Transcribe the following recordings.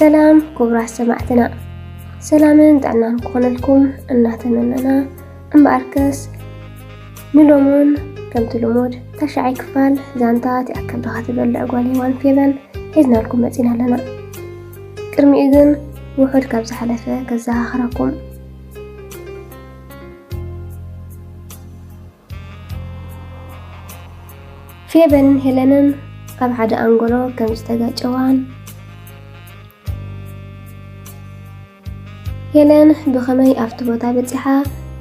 ሰላም ክቡራት ሰማዕትና፣ ሰላምን ጥዕናን ክኾነልኩም እናተመነና፣ እምበኣርከስ ንሎሙን ከምቲ ልሙድ ታሽዓይ ክፋል ዛንታ እቲኣ ከብድኻ ትበልዕ ጓል ሄዋን ፌበን ሒዝናልኩም መጺና ኣለና። ቅድሚኡ ግን ውሑድ ካብ ዝሓለፈ ከዘኻኽረኩም። ፌበንን ሄለንን ኣብ ሓደ ኣንጎሎ ከም ዝተጋጨዋን ሄለን ብኸመይ ኣብቲ ቦታ በጺሓ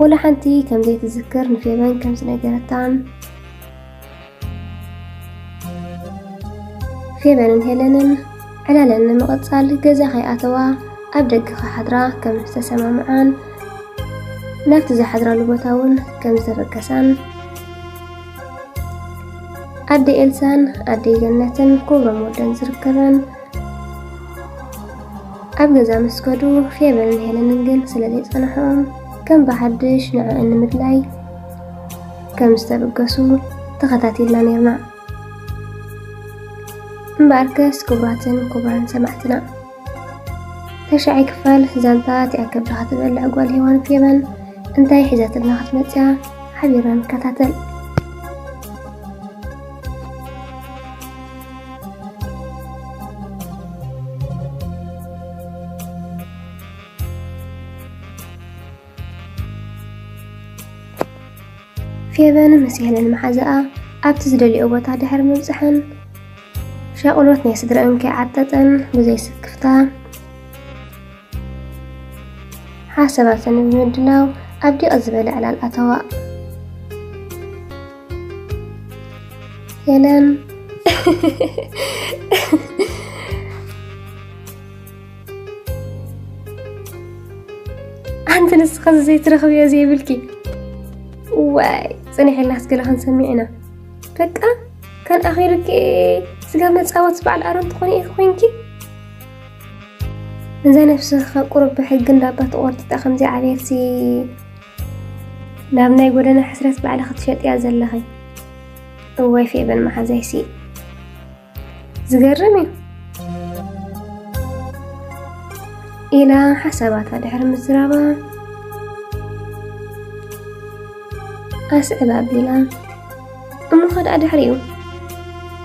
ወላ ሓንቲ ከም ዘይትዝክር ንፌበን ከም ዝነገረታን፣ ፌበንን ሄለንን ዕላለን ንምቕጻል ገዛ ከይኣተዋ ኣብ ደገ ክሓድራ ከም ዝተሰማምዓን ናብቲ ዝሓድራሉ ቦታ እውን ከም ዝተበገሳን፣ ኣደ ኤልሳን ኣደይ ገነትን ክብሮም ወደን ዝርከበን ኣብ ገዛ ምስ ከዱ፣ ፌበንን ሄለንን ግን ስለ ዘይጸንሖም ከም ብሓድሽ ንዕአን ንምድላይ ከም ዝተበገሱ ተኸታቲልና ነይርና። እምበኣርከስ ክቡራትን ክቡራን ሰማዕትና፣ ተሽዓይ ክፋል ዛንታ እቲኣ ከብድኻ ትበልዕ ጓል ሄዋን ፌበን እንታይ ሒዛትልና ክትመጽያ ሓቢርና ንከታተል። ፌበን ምስ ሄለን መሓዛኣ ኣብቲ ዝደልዮ ቦታ ድሕሪ ምብጽሐን፣ ሻቕሎት ናይ ስድረአን ከይዓጠጠን ብዘይ ስክፍታ ሓሳባተን ብምድላው ኣብ ዲቕ ዝበለ ዕላል ኣተዋ። ሄለን፣ ኣንቲ ንስኺ ዘይትረኽብዮ ዘይብልኪ። ዋይ፣ ጽኒሕ ኢልናስ ገለ ክንሰምዕ ኢና። በቃ፣ ከን ኣኺሉኪ ስጋ መጻወት በዓል ኣሮን ትኾኒ ኢኺ ኮይንኪ። ነዛ ነፍስኺ ካብ ቁሩብ ብሕጊ እንዳባ ተቖርጢጣ ከምዚ ዓብየትሲ ናብ ናይ ጎደና ሕስረት ባዕልኺ ትሸጥያ ዘለኺ። እዋይ ፌበን መሓዛይሲ። ዝገርም እዩ። ኢላ ሓሳባታ ድሕሪ ምዝራባ ኣስዕብ ኣቢላ፣ እሞ ኸ ደኣ ድሕሪኡ?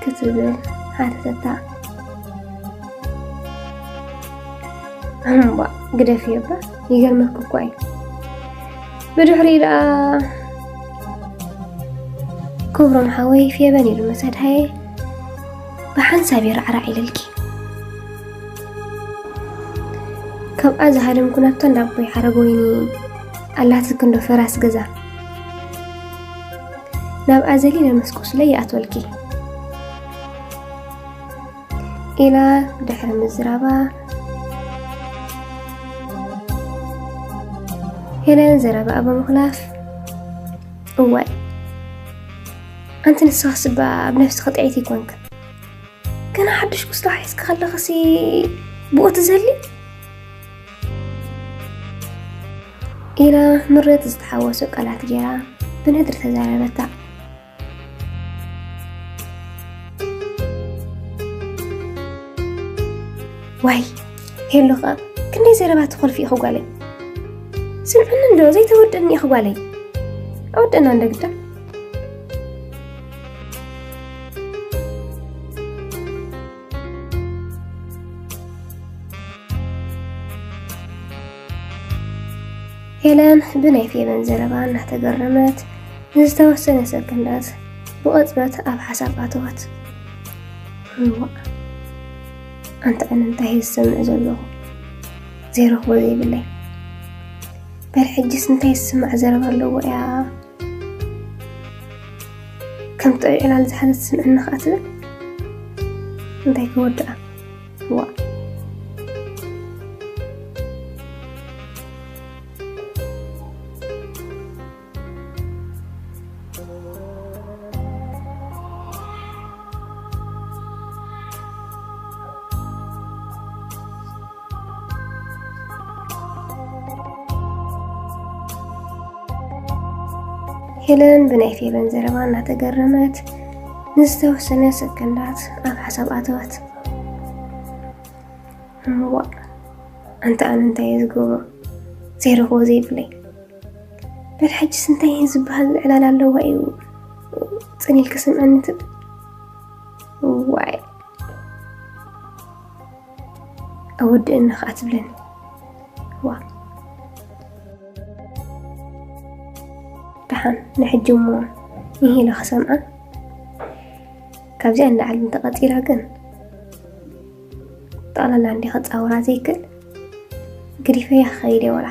ክትብል ሓተተታ። እምቧ፣ ግደፍዮ እባ፣ ይገርመኪ እኮ እዩ። ብድሕሪኡ ደኣ ክብሮም ሓወይ ፌበን ኢሉ መሰድሃየ ብሓንሳብ ይራዕራዕ ኢልልኪ። ካብኣ ዝሃደምኩ ናብታ እንዳ ኣቦይ ሓረገወይኒ ኣላትኪ እንዶ ፈራስ ገዛ፣ ናብኣ ዘሊለ ምስ ቁስለይ ይኣትወልኪ። ኢላ ድሕሪ ምዝራባ፣ ሄለን ዘረባኣ ብምኽላፍ፣ እዋይ፣ ኣንቲ ንስኻስ እባ ኣብ ነፍስኺ ጥዕይቲ ኣይኮንክን። ገና ሓድሽ ቁስሊ ሒዝኪ ከለኽሲ ብኡ ትዘሊ? ኢላ ምሬት ዝተሓወሶ ቃላት ገይራ ብነድሪ ተዛረበታ። ዋይ፣ ሄሎ ኸኣ ክንደይ ዘረባ ትኾልፊ ኢኺ ጓለይ። ስምዕኒ እንዶ ዘይተወድእኒ ኢኺ ጓለይ። ኣወድእና እንደ ግዳ። ሄለን ብናይ ፌበን ዘረባ እናተገረመት ንዝተወሰነ ሰከንዳት ብቕጽበት ኣብ ሓሳብ ኣተወት። እዋእ፣ ኣንታ ኣነ እንታይ እየ ዝሰምዕ ዘለኹ? ዘይረኽቦ ዘይብለይ። በል ሕጅስ እንታይ ዝስማዕ ዘረባ ኣለዎ እያ? ከም ጥዑይ ዕላል ዝሓዘት ስምዕኒ ኸኣ ትብል? እንታይ ክወድኣ? ዋእ። ሄለን ብናይ ፌበን ዘረባ እናተገረመት ንዝተወሰነ ሰከንዳት ኣብ ሓሳብ ኣተወት። እምዋ፣ ኣንተ ኣነ እንታይ እየ ዝገብሮ? ዘይረኽቦ ዘይብለይ። በል ሕጅስ እንታይ ዝበሃል ዕላል ኣለዋ እዩ? ጽን ኢልኪ ስምዕኒ ትብል። ዋይ፣ ኣወድእኒ ኸዓ ትብለኒ። ዋ። ደሓን ንሕጂ እሞ ንሂለ ክሰምዓ። ካብዚኣ ንላዕሊ እንተቐጺላ ግን ጠቕላላ እንዲ ክጻወራ ዘይክእል ግዲፈያ ክኸይድ እየ ወላ።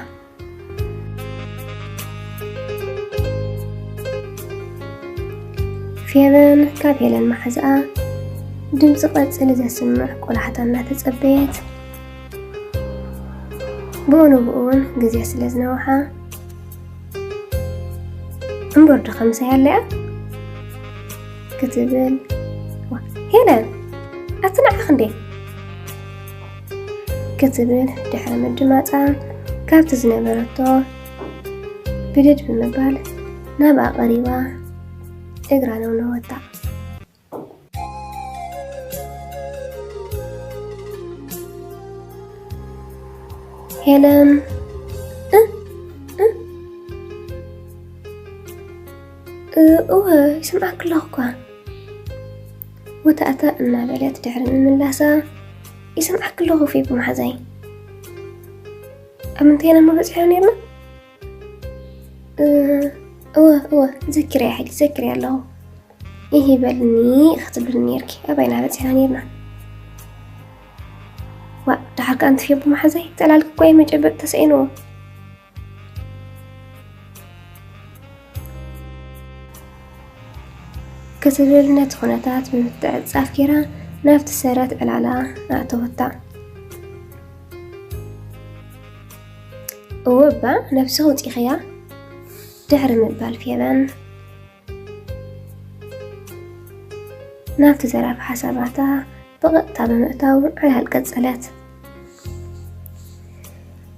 ፌበን ካብ ሄለን መሓዛኣ ድምፂ ቀፅሊ ዘስምዕ ቆላሕታ እናተፀበየት፣ ብኡ ንብኡ እውን ግዜ ስለ ዝነውሓ፣ "እምበር ዶ ከምሳይ ኣለያ?" ክትብል፣ "ዋ፣ ሄለን፣ ኣቲ ንዓኺ እንዴ?" ክትብል ድሕሪ ምድማፃ፣ ካብቲ ዝነበረቶ ብድድ ብምባል ናብኣ ቀሪባ እግራ ነውነወታ። ሄለን፣ "እ፣ እ፣ እ፣ እወ፣ ይሰምዓኪ ኣለኹ እኳ።" ወታእታ እናበለት ድሕሪ ምምላሳ፣ "ይሰምዓኪ ኣለኹ ፌቡ መሓዛይ። ኣብ ምንታይ ኢና እሞ በጺሕና ነይርና? እ፣ እወ፣ እወ፣ ዘኪረያ ሕጂ፣ ዘኪረያ ኣለኹ። ኢሂ በልኒ ክትብልኒ ነይርኪ። ኣባይ ኢና በጺሕና ነይርና?" "ዋእ፣ ደሓር ከኣ ኣንቲ ፌቡ መሓዛይ፣ ጠላልኪ እኮ እዩ መጨበጢ ተሳኢንዎ." ክትብል ነቲ ኩነታት ብምትዕጻፍ ጌራ ናብቲ ሰረት ዕላላ ኣእተወታ። "እወ እባ ነብሲ ውጺኽያ?" ድሕሪ ምባል ፌበን ናብቲ ዘራፊ ሓሳባታ ብቐጥታ ብምእታው ዕላል ቀጸለት።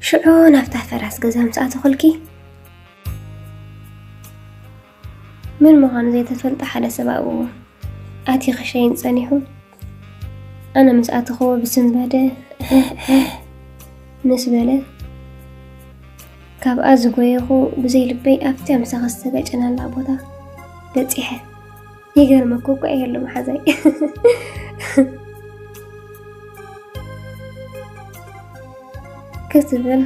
"ሽዑ ናብታ ፈራስ ገዛ ምስ ኣተኹልኪ?" ምን ምዃኑ ዘይተፈልጠ ሓደ ሰብ ኣብኡ ኣትዩ ክሸይን ጸኒሑ፣ ኣነ ምስ ኣተኽዎ ብስንባደ ሕሕ ሕሕ ምስ በለ፣ ካብኣ ዝጎየኹ ብዘይ ልበይ ኣብታ ምሳኻ ዝተጋጨናላ ቦታ በጺሐ። ይገርመኩ እኮ እየ ሉ መሓዛይ። ክትብል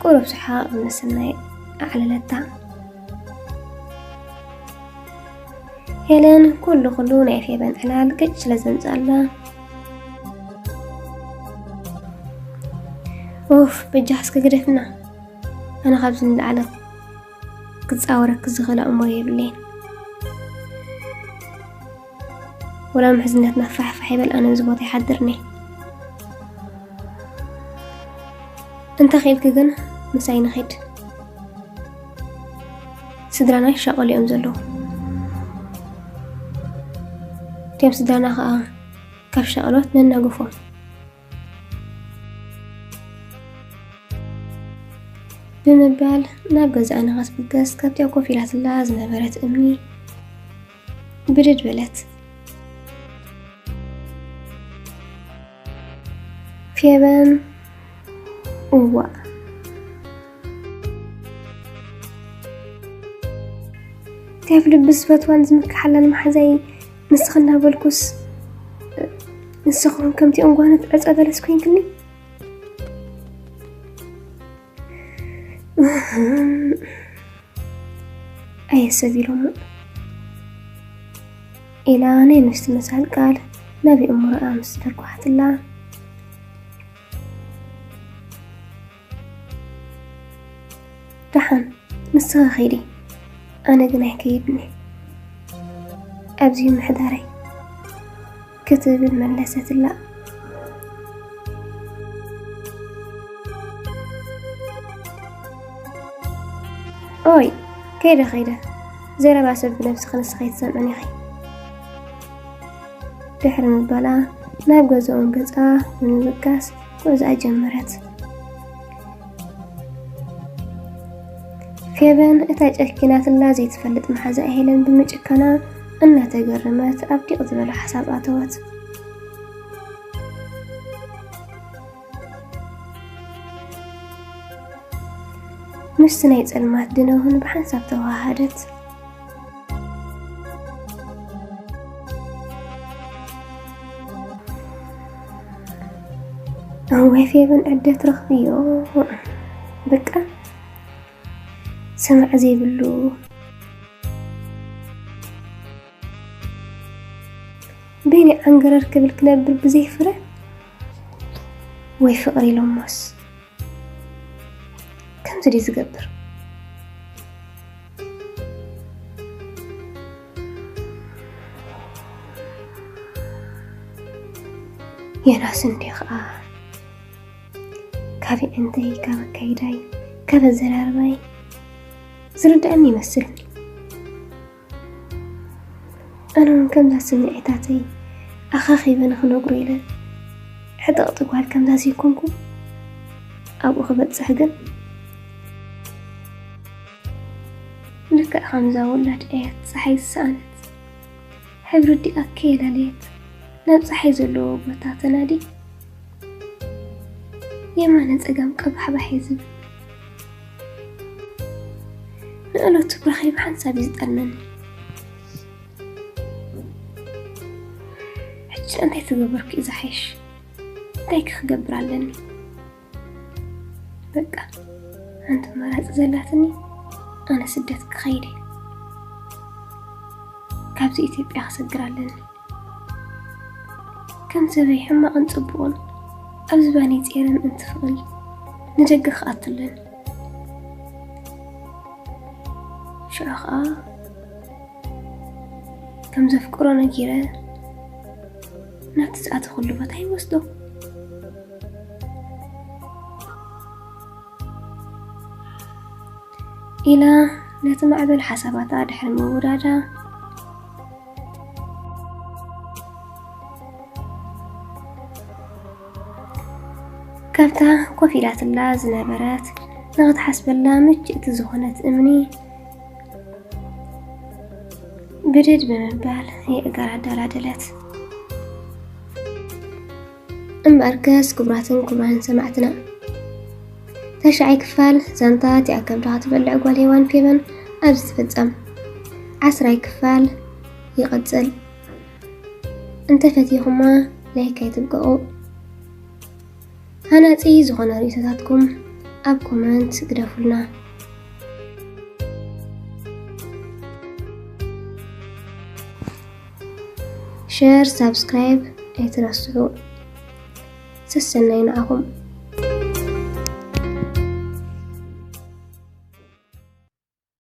ቁሩብ ሰሓቕ ብምስናይ ኣዕለለታ። ሄለን ኩሉ ኩሉ ናይ ፌበን ዕላል ግጭ ስለ ዘምጽኣላ፣ "ኡፍ፣ በጃ እስከ ግደፍና። ኣነ ካብዚ ንላዕሊ ክጻወረኪ ዝኽእል ኣእምሮ የብለይን። ወላ ምሕዝነትና ፋሕ ፋሕ ይበል፣ ኣነ ኣብዚ ቦታ ይሓድርኒ። እንተ ኺኢልኪ ግን ምሳይ ንኺድ። ስድራና ይሻቐሉ እዮም ዘለዉ። እቲኦም ስድራና ኸኣ ካብ ሻቕሎት ነናግፎም" ብምባል ናብ ገዛኣ ንኸትብገስ ካብቲኣ ኮፍ ኢላትላ ዝነበረት እምኒ ብድድ በለት። ፌበን፣ እዋእ፣ እቲ ኣብ ልቢ ዝፈትዋን ዝምክሓላን መሓዛይ ንስኺ እናበልኩስ፣ ንስኺ እውን ከምቲ እንጓነት ዕፀ በለስ ኮይንክኒ። ኣየ ሰብ ኢሎሞ ኢላ ናይ ምስትምሳል ቃል ናብ የእምሮኣ ምስ ደርጓሓትላ፣ ደሓን ንስኺ ኺዲ፣ ኣነ ግን ኣይከይድን እየ፣ ኣብዚ እዩ ምሕዳረይ ክትብል መለሰትላ። ኦይ፣ ከይደ ከይደ፣ ዘረባ ሰብ ብነብስኺ ንስኺ ኣይትሰምዕን ኢኺ። ድሕሪ ምባላ ናብ ገዛኦም ገጻ ብምብጋስ ጉዕዞኣ ጀመረት። ፌበን እታ ጨኪናትላ ዘይትፈልጥ መሓዛ ሄለን ብምጭካና እናተገረመት ኣብ ዲቕ ዝበለ ሓሳብ ኣተወት። ምስቲ ናይ ጸልማት ድነ እውን ብሓንሳብ ተዋሃደት። እወ ፌበን ዕደት ረኽብዮ። በቃ ሰማዕ ዘይብሉ በይኒ ዓንገረር ክብል ክነብር ብዘይ ፍረ ወይ ፍቕሪ ኢሎሞስ ከምዚ ድዩ ዝገብር? የናስ እንዴ ኸኣ ካብ ኣዒንተይ፣ ካብ ኣካይዳይ፣ ካብ ኣዘራርባይ ዝርድኣኒ ይመስል። ኣነ እውን ከምዛ ስምዒታተይ ኣኻኺበ ንኽነግሮ ኢለ ዕጥቕቲ ጓል ከምዛ ዘይኮንኩ ኣብኡ ክበጽሕ ግን ልክዕ ከምዛ ወላድ ኣያት ጸሓይ ዝሰኣነት ሕብሪ ዲኣ ከየላለየት ናብ ጸሓይ ዘለዎ ቦታ ተናዲ የማነ ጸጋም ቀባሕባሕ እየ ዝብል። ንእለቱ ብረኺብ ሓንሳብ እዩ ዝጠልመኒ። ሕጂ እንታይ ተገበርኩ እዩ ዝሓይሽ? እንታይ ክገብር ኣለኒ? በቃ ሓንቲ ኣማራጺ ዘላትኒ ኣነ ስደት ክኸይድ እየ። ካብዚ ኢትዮጵያ ክሰግር ኣለኒ። ከም ሰበይ ሕማቕን ጽቡቕን ኣብ ዝባነይ ጼረን እንትፍቕል ንደገ ክኣቱ ኣለኒ። ሽዑ ኸኣ ከም ዘፍቅሮ ነጊረ ናብቲ ዝኣተኹሉ ቦታ ይወስዶ። ኢላ ነቲ ማዕበል ሓሳባታ ድሕሪ ምውዳዳ ካብታ ኮፍ ኢላትላ ዝነበረት ንኽትሓስበላ ምችእቲ ዝኾነት እምኒ ብድድ ብምባል የእጋር ኣደላደለት። እምበኣርከስ ክቡራትን ክቡራን ሰማዕትና፣ ተሽዓይ ክፋል ዛንታ እቲኣ ከብድኻ ትበልዕ ጓል ሄዋን ፌበን ኣብዚ ትፍጸም። ዓስራይ ክፋል ይቕጽል። እንተፈቲኹማ ላይክ ኣይትብቀቑ። ሃናጺ ዝኾነ ርእይቶታትኩም ኣብ ኮመንት ግደፉልና። ሸር፣ ሳብስክራይብ ኣይትረስዑ። ሰሰናይ ንዓኹም።